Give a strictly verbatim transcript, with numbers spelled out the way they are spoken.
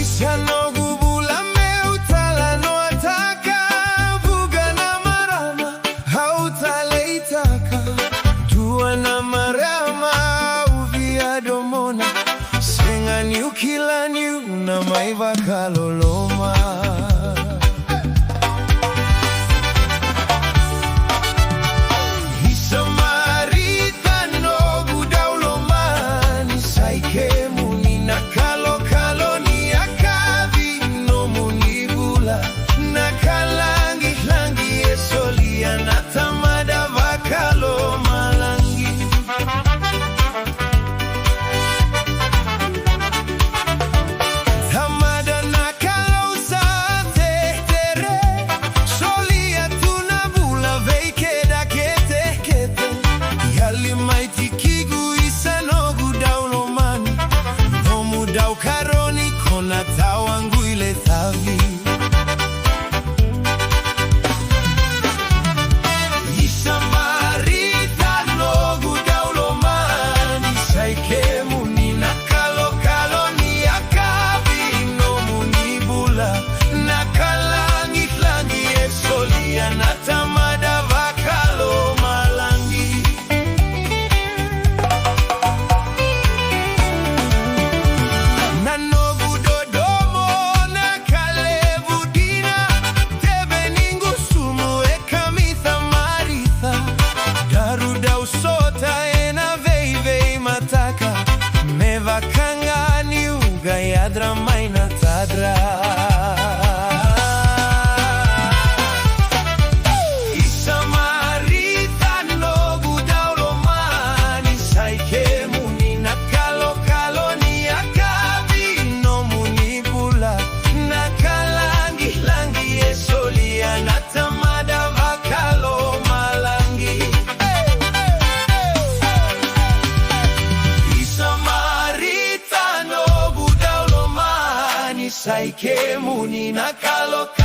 Isa noqu bula meu talanoataka, vuqa na marama au taleitaka, dua na marama au via domona, sega niu kila niu na mai vakaloloma. Isa Marita noqu daulomani, sa i kemuni na kalokalo ni yakavi, nomuni bula na kalagilagi e solia na Tamada vakalomalagi. Tamada na Kalou sa tetere, solia tu na bula vei keda ketekete. Yali mai tikiqu Isa noqu daulomani, nomu daukaroni ko na tawaqu i lecavi. Isa Marita noqu daulomani, sa i kemuni na kalokalo ni yakavi, nomuni bula na kalagilagi e solia na Tamada vakalomalagi. Na noqu dodomo na ka levu dina, tebe ni gusumu e kamica Marita. Daru dau sota ena veiveimataka, me vaka ga niu qai yadra mai na tadra. Isa Marita noqu daulomani, sa i kemuni na kalokalo ni yakavi, nomuni bula na kalagilagi e solia na Tamada vakalomalagi. Isa Marita noqu daulomani, sa i kemuni na kalokalo